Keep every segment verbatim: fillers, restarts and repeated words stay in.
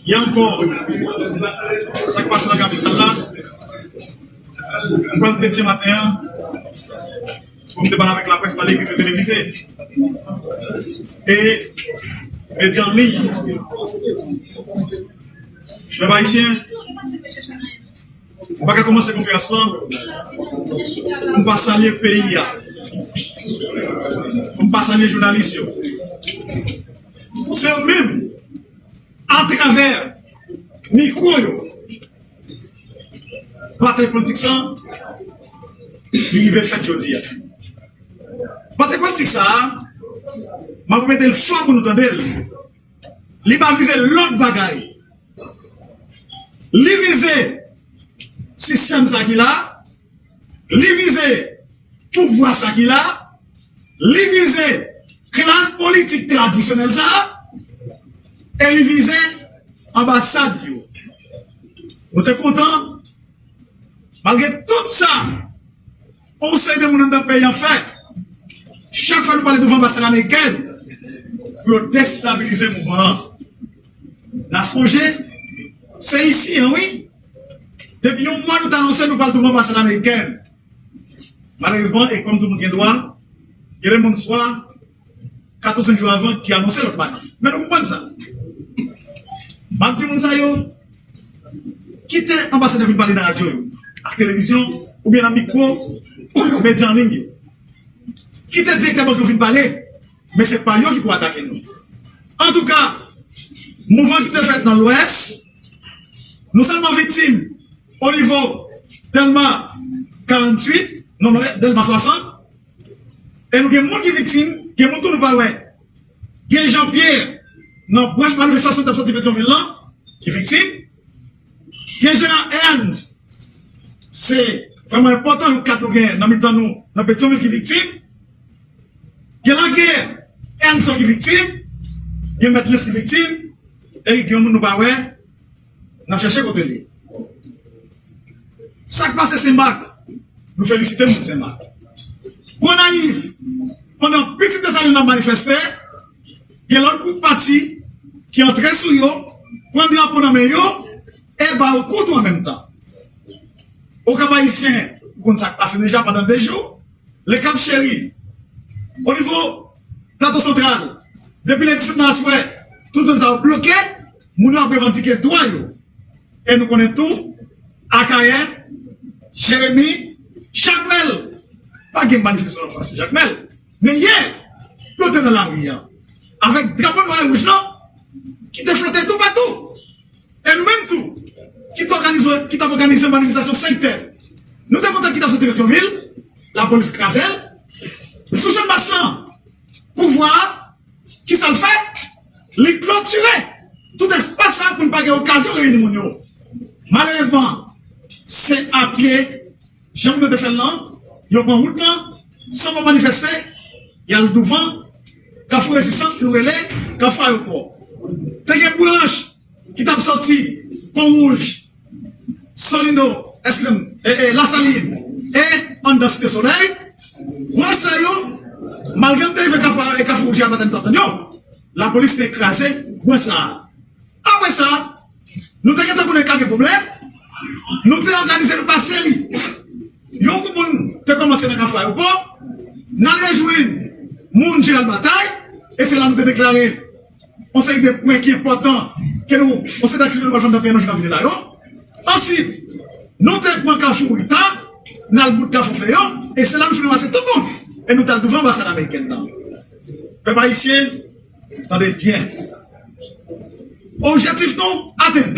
Gen ankò, sa k pase nan kapital la, m pral tete maten an, pou m te pale avèk laprès, pale ki te televize. E medya an liy. Pèp ayisyen, mwen pa ka kòmanse konferans lan pou m pa salye peyi a, pou m pa salye jounalis yo. Se yo menm, atravè mikwo yo, batay politik sa, li rive fèt jodi a. Batay politik sa, m ap repete l fò pou nou tande l. Li pa vize lòt bagay. Li vize sistèm sa ki la, li vize pouvwa sa ki la, li vize klas politik tradisyonèl sa, e li vize anbasad yo. Nou te kontan, malgre tout sa, yon seri de moun anndan peyi an fè, chak fwa nou pale douvan anbasad amerikèn, pou yo destabilize mouvman an. N a sonje, se isi an, wi. Depi yon mwa nou t anonse nou pral douvan anbasad amerikèn. Malerezman, e kòm tout moun gen dwa, gen de moun swa kat ou senk jou avan ki anonse lòt manif. Men nou konprann sa. M ap di moun sa yo, kite anbasadè vin pale nan radyo yo, ak televizyon, oubyen nan mikwo medya an liy yo. Kite direktè bank yo vin pale, men se pa yo ki pou atake nou. Antouka, mouvman ki te fèt nan Lwès, nou sèlman viktim o nivo Dèlma karanntuit, non, non, Dèlma swasant, e nou gen moun ki viktim, gen moun tou nou pa wè. Gen Jean Pierre, nan branch manifestasyon k t ap soti Petyonvil lan, ki viktim. Gen Jean Ernst, se vrèman enpòtan, yon kat nou gen nan mitan nou, nan Petyonvil ki viktim. Gen Laguerre, Ernst ki viktim. Gen Mèt Lens ki viktim. E gen yon moun nou pa wè, n ap chèche kote l ye. Sa k pase Senmak, nou felisite moun Senmak. Gonayiv, pandan pitit Desalin ap manifeste, gen lòt gwoup pati ki antre sou yo, pran drapo nan men yo, e ba yo kou tou an menm tan. Okap Ayisyen, ou konn sa k pase deja pandan de jou, Le Cap Chéri, o nivo Plato Santral, depi le disèt nan aswè, tout zòn sa yo bloke, moun yo ap revandike dwa yo. E nou konnen tou, Akayè, Jeremi, Jakmèl, pa gen manifestasyon nan Fwa Sen Jakmèl. Men yè, yo te nan lari a, avèk drapo nwa e wouj lan, ki te flote toupatou. E nou menm tou, ki t òganize, ki t ap òganize manifestasyon senk tè, nou te kontan ki t ap soti Petyonvil, lapolis kraze l. Sou Channmas lan, pouvwa a, ki sa l fè? Li klotire tout espas sa pou n pa gen okazyon reyini moun yo. Malerezman, se a pye, jan moun yo te fè l lan, yo pran wout lan, san pa manifeste, y al douvan Kafou Rezistans, ki nou rele Kafou Ayewopò. Te gen branch ki t ap soti Pon Wouj, Solino, eskize m, e, e, Lasalin, e anndan Site Solèy. Branch sa yo, malgre n te rive Kafou, e Kafou Wouj a, pa t annik t ap tann yo. Lapolis te kraze branch sa a. Apre sa, nou te gentan konnen ka gen pwoblèm. Nou te òganize nou pa seri. Yon gwoup moun te kòmanse nan Kafou Ayewopò, n al rejwenn moun Jeral Batay, e se la nou te deklare yon seri de pwen ki enpòtan, ke nou, yon seri de aktivite nou pral fè nan peyi an, nou chita vini la yo. Answit, nou te pran Kafou Rita, n al bout Kafou Fleyo, e se la nou fin ranmase tout moun, e nou t al douvan anbasad amerikèn nan. Pèp ayisyen, tande byen. Objektif nou atenn.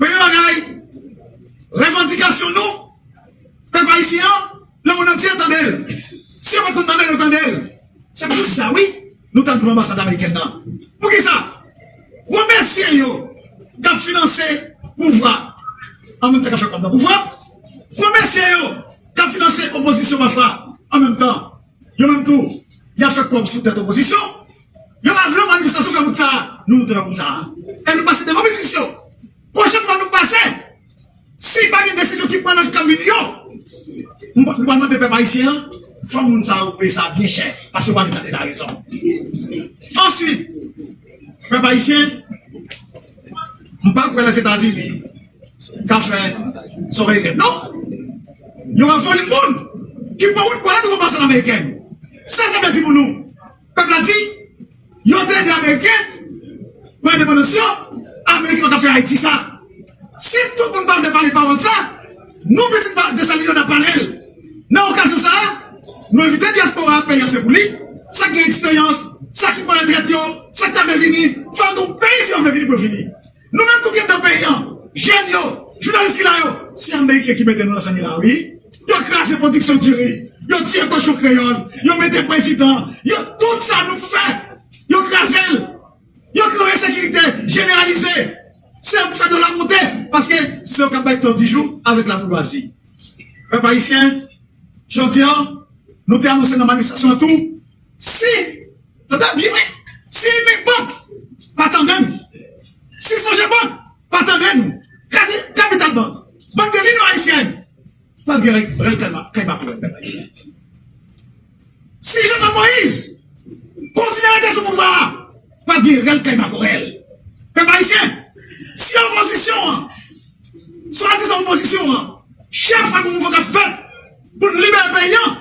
Premye bagay, revandikasyon nou, pèp ayisyen an, lemonn antye tande l. Si yo pa t konn tande l, yo tande l. Se pou sa, wi, nou t al douvan anbasad amerikèn nan. Poukisa? Gwo mesye yo k ap finanse pouvwa, an menm tan k ap fè kòb nan pouvwa. Gwo mesye yo k ap finanse opozisyon pafwa, an menm tan yo menm tou, y ap fè kòb sou tèt opozisyon. Yo pa vle manifestasyon fè wout sa a. Nou, nou te nan wout sa a. E nou pase devan biznis yo. Pwochèn fwa nou pase, si pa gen desizyon ki pran nan jou k ap vini yo, m, m pral mande pèp ayisyen an, fò moun sa yo peye sa byen chè, paske yo pa vle tande larezon. Answit, Pèp ayisyen, m pa kwè Lèzetazini ka fè sa Ameriken. Non! Yo wè volim moun ki pran wout pou ale douvan anbasad amerikèn. Sa sa vle di pou nou? Pèp la di, yo te ede Ameriken pran endepandans yo, Ameriken pa ka fè Ayiti sa. Si tout moun pa vle pale pawòl sa, nou pitit pa Desalin yo n ap pale l. Nan okazyon sa a, nou envite dyaspora a, peyi an se pou li, sa k gen eksperyans, sa ki pran retrèt yo, sa k ta vle vini, fò nou peyi si yo vle vini pou yo vini. Nou menm tou ki anndan peyi an, jèn yo, jounalis ki la yo, se Ameriken ki mete nou nan sa n ye la wi. Yo kraze pwodiksyon diri, yo tiye kochon kreyòl, yo mete prezidan, yo tout sa nou fè, yo kraze l. Yo kreye ensekirite jeneralize. Se yo k fè dola monte, paske se yo k ap bay tan di jou avèk laboujwazi. Pèp ayisyen, jodi a, nou te anonse nan manifestasyon an tou, si, tande byen wi, si Unibank pa tande n, si Sogebank pa tande n, Kati-, Kapital Bank, Bank de l'Union Haïtienne, pral gen rèl, rèl kay ma-, kay makorèl, pèp ayisyen. Si Jovenel Moïse kontinye rete sou pouvwa a, pral gen rèl kay makorèl. Pèp ayisyen, si opozisyon an, swadizan opozisyon an, chak fwa gen yon mouvman k ap fèt pou n libere peyi an,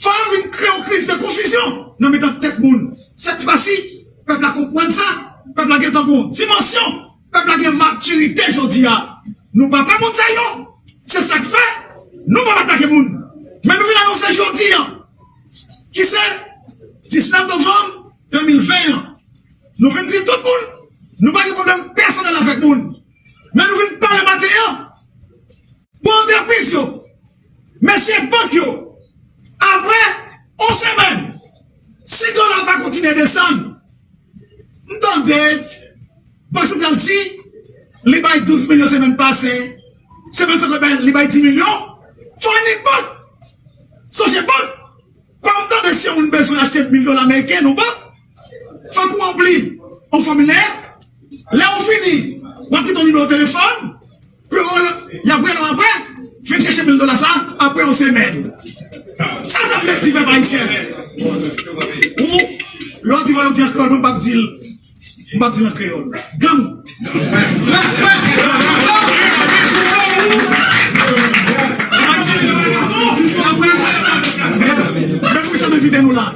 fò yo vin kreye yon kriz de konfizyon nan mitan tèt moun. Sèt fwa si, pèp la konprann sa, pèp la gentan gen yon dimansyon, pèp la gen matirite jodi a. Nou pa pè moun sa yo. Se sa k fè, nou p ap atake moun. Men nou vin anonse jodi a, ki se disnèf novanm de mil ven an, nou vin di tout moun, nou pa gen pwoblèm pèsonèl avèk moun. Men nou vin pale maten an pou antrepriz yo, mesye bank yo, apre yon semèn, si dola pa kontinye desann, m tande Bank Santral di li bay douz milyon semèn pase, semèn sa k vin li bay dis milyon, fò Unibank, Sogebank, Kòm m tande si yon moun bezwen achte mil dola ameriken nan bank, fòk ou ranpli yon fòmilè. Lè ou fini, w ap kite yon nimewo telefòn, pou yo, y ap rele w apre, vin chèche mil dola sa, apre yon semèn. Sa sa vle di, pèp ayisyen? Ou, lè w di vòlè, w di an kreyòl, mwen m p ap di l. M ap di l an kreyòl. Gang! Men poukisa m envite nou la?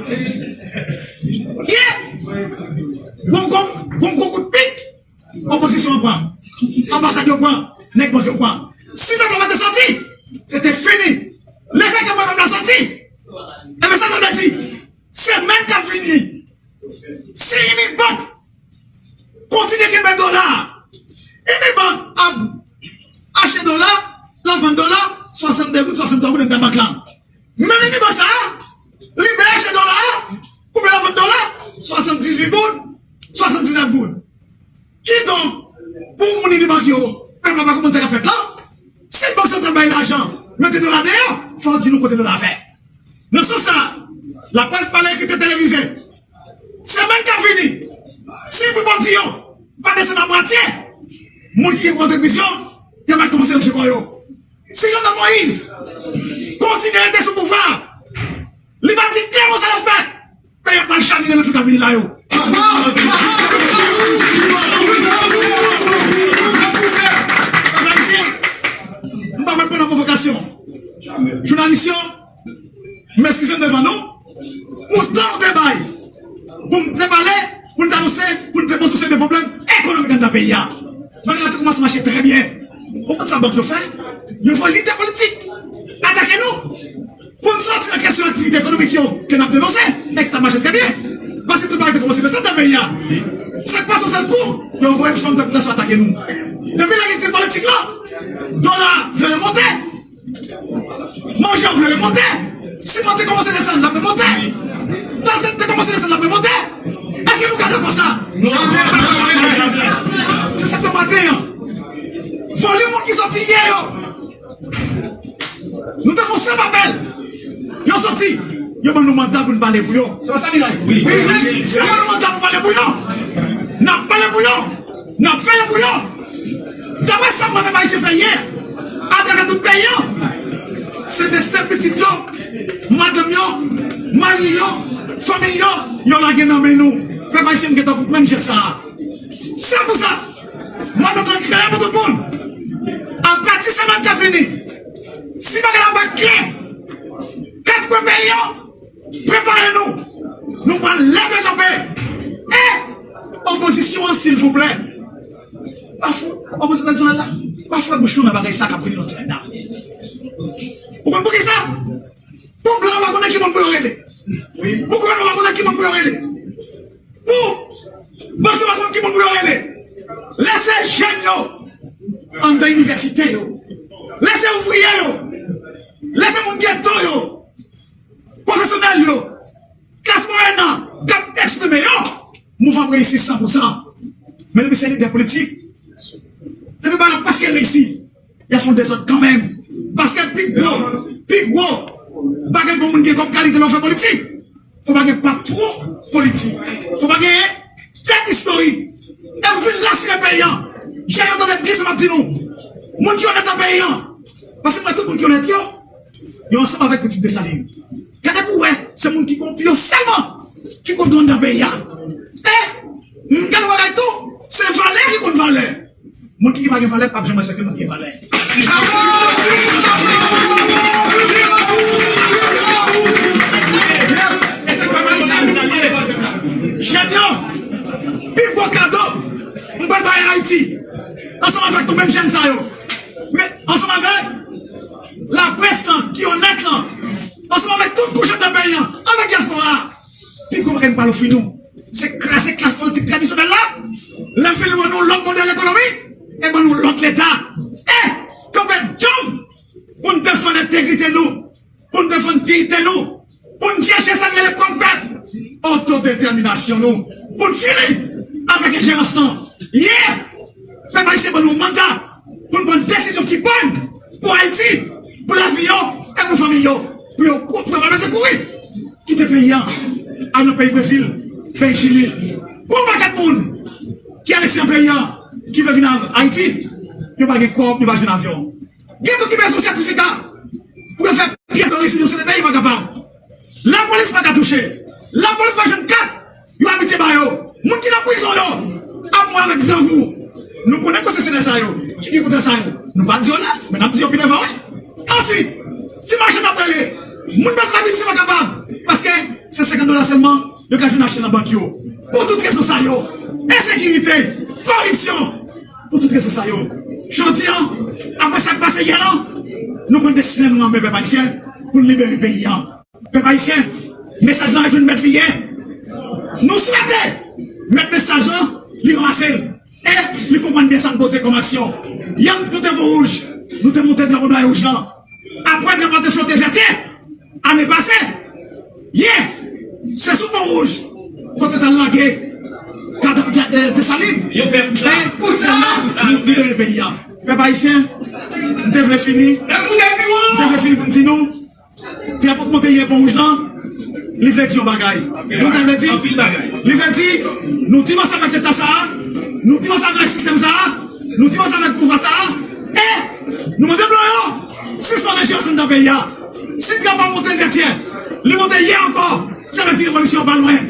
Yeah! Gon gwo, gon gwo kout pik, opozisyon an pran. Anbasad yo pran, nèg bank yo pran. Si pèp la pa te sòti, se te fini. Lefètke mwen pèp la sòti, enben sa sa vle di? Semèn k ap vini, si Unibank kontinye kenbe dola, Unibank ap achte dola, l ap vann dola, swasanndde goud, swasanntwa goud anndan bank la. Menm Unibank sa a, li byen achte dola a, oubyen l ap vann dola, swasanndizuit goud, swasanndiznèf goud. Kidonk, pou moun Unibank yo, pèp la pa konprann sa k ap fèt la. Si Bank Santral bay lajan, mete dola deyò, fò w di nou kote dola a fè. Nan sans sa, laprès pale, ekri, televize. Semèn k ap vini, si pri pwodui yo pa desann a mwatye, moun ki gen gwo antrepriz yo, yo mèt kòmanse ranje kò yo. Si Jovenel Moïse kontinye rete sou pouvwa a, li pa di klèman sa l ap fè, peyi a pral chavire nan jou k ap vini la yo. M pa pral pran nan pwovokasyon. Jounalis yo, m eskize m devan nou pou tan nou te bay pou m te pale, pou n te anonse, pou n te poze yon seri de pwoblèm ekonomik anndan peyi a. Bagay la te kòmanse mache trè byen. Ou konn sa bank yo fè? Yo voye lidè politik atake nou pou n sòti nan kesyon aktivite ekonomik yo ke n ap denonse e ki t ap mache trè byen. Paske tout bagay te kòmanse desann nan peyi a. Sa k pase yon sèl kou, yo voye fanm tankou gason atake nou. Depi lè gen kriz politik la, dola vle remonte. Manje an vle remonte. Siman te kòmanse desann, l ap remonte. Tan te, te kòmanse desann, l ap remonte. Èske nou ka dakò sa? Se sa k fè maten an, volim moun ki sòti yè yo, nou te fè yon senp apèl. Yo sòti, yo ban nou manda pou n pale pou yo. Se pa sa, Miray? Wi. Si yo ban nou manda pou pale pou yo, n ap pale pou yo. N ap veye pou yo. Daprè sa m wè pèp ayisyen fè yè, atravè tout peyi an, se desten pitit yo, madanm yo, mari yo, fanmi yo, yo lage nan men nou. Pèp ayisyen, m gentan konprann jès sa a. Tanpri sa, mwen mete klè pou tout moun. Apati semèn k ap vini, si bagay la pa klè, kat kwen peyi an, prepare nou. Nou pral leve kanpe. E opozisyon an, silvouplè, pa fou, opozisyon tradisyonèl la, pa fou bouch nou nan bagay sa k ap vini nan teren nan. Ou konn poukisa? Pou blan yo pa konnen ki moun pou yo rele. Pou gouvènman yo pa konnen ki moun pou yo rele. Pou bank yo pa konnen ki moun pou yo rele. Lè se jèn yo anndan inivèsite yo. Lè se ouvriye yo. Lè se moun geto yo. Pwofesyonèl yo. Klas mwayèn nan k ap eksprime yo. Mouvman ap reyisi san pou san. Men depi se lidè politik, depi bagay la pa reyisi, y ap fè yon dezòd kanmenm. Paske pi gwo, pi gwo bagay pou moun gen kòm kalite lè w fè politik, fò pa gen patwon politik. Fò pa gen tèt istorik. E m vin rasire peyi an. Jèn yo, tande byen sa m ap di nou. Moun ki onèt nan peyi an. Paske m wè tout moun ki onèt yo, yo ansanm avèk pitit Desalin. Gade pou w wè, se moun ki kowonpi yo sèlman ki konn dwòl nan peyi a. E m gade yon bagay tou, se valè ki konn valè. Moun ki pa gen valè p ap janm respekte moun ki gen valè. E se pa ayisyen. Jèn yo, pi gwo kado m pral bay Ayiti, ansanm avèk nou menm jèn sa yo, men ansanm avèk laprès lan ki onèt lan, ansanm avèk tout kouch nan peyi an, avèk dyaspora a, pi gwo bagay m pral ofri nou, se kraze klas politik tradisyonèl la. Lè fini ban nou lòt modèl ekonomi, e ban nou lòt leta. E kanpe djanm pou n defann entegrite nou, pou n defann diyite nou, pou n chèche sa n rele kòm pèp, otodetèminasyon nou, pou n fini avèk enjerans lan. Ye! Pèp ayisyen ban nou manda pou n pran desizyon ki bon pou Ayiti, pou lavi yo e pou fanmi yo, pou yo kou-, pou yo pa bezwen kouri kite peyi an, al nan peyi Brezil, peyi Chili. Gon pakèt moun ki alekstrè peyi an ki vle vin Ayiti, yo pa gen kòb, yo pa jwenn avyon. Gen moun ki bezwen sètifika pou yo fè pyès de rezidans nan peyi, pa kapab. Lapolis pa ka touche. Lapolis pa jwenn kat yo abitye ba yo. Moun ki nan prizon yo ap mouri avèk grangou. Nou konnen konsesyonè sa yo, ki gen kontè sa yo. Nou pa di yo la, men n ap di yo pi devan, wi. Answit, ti machann ap rele. Moun bezwen pa vizite, pa kapab. Paske se senkant dola sèlman yo ka jwenn achte nan bank yo. Pou tout rezon sa yo, ensekirite, koripsyon, pou tout rezon sa yo, jodi an, apre sa k pase yè lan, nou pran destin nou an men, pèp ayisyen, pou n libere peyi an. Pèp ayisyen, mesaj lan ap jwenn mèt li ye. Nou swete mèt mesaj lan, li ranmase l e li konprann byen sa n poze kòm aksyon. Yè, nou te Pon Wouj, nou te monte drapo nwa e wouj lan. Apre drapo a te flote Vètyè ane pase, ye, se sou Pon Wouj kote yo t al lage kadav, eh, Desalin. E kounye a la, nou libere peyi a. Pèp ayisyen, m te vle fini, m te vle fini pou m di nou, drapo k monte yè Pon Wouj lan, li vle di yon bagay. Ou konn sa l vle di? Li vle di, nou divanse avèk leta sa a, nou divanse avèk sistèm sa a, nou divanse avèk pouvwa sa a, e nou mande blan yo sispann enjerans anndan peyi a. Si drapo a monte Vètyè, li monte yè ankò, sa vle di revolisyon an pa lwen.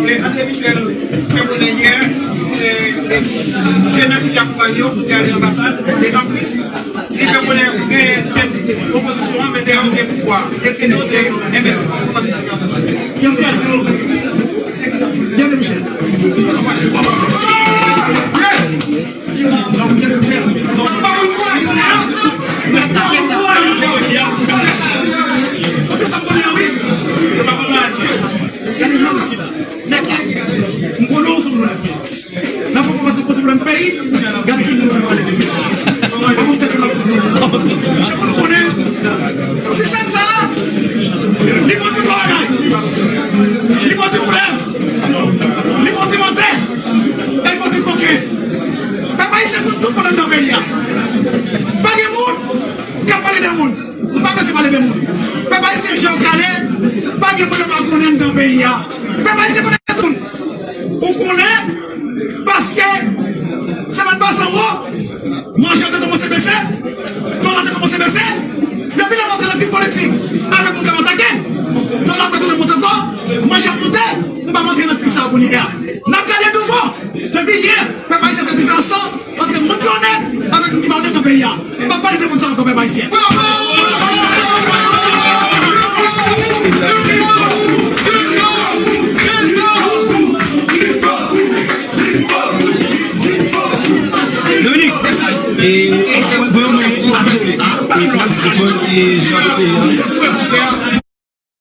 E André Michel fè konnen yè, e, jenès ki te akonpaye yo pou te ale anbasad, e anplis, li fè konnen ou genyen tèt opozisyon an, men dèyè ou se pouvwa. E ke nou te envesti pou kòmanse travay. André Michel. N ap fè yon pase pase pwoblèm peyi, gade ki moun nou pale de li. Pa konn tèt nou ap pase. Se pou nou konnen, sistèm sa a, li pwodui twa bagay. Li pwodui koulèv, li pwodui mantè, e li pwodui koken. Pèp ayisyen konn tout moun anndan peyi a. Pa gen moun k ap pale de moun. M pa bezwen pale de moun. Pèp ayisyen, je w kale, pa gen moun yo pa konnen anndan peyi a. Pèp ayisyen konnen tout moun. Ou konnen, paske semèn pase anwo, manje yo te kòmanse bese, dola te kòmanse bese. Depi lè m antre nan pi E, voye yon non pou mwen, e, jan de peyi an.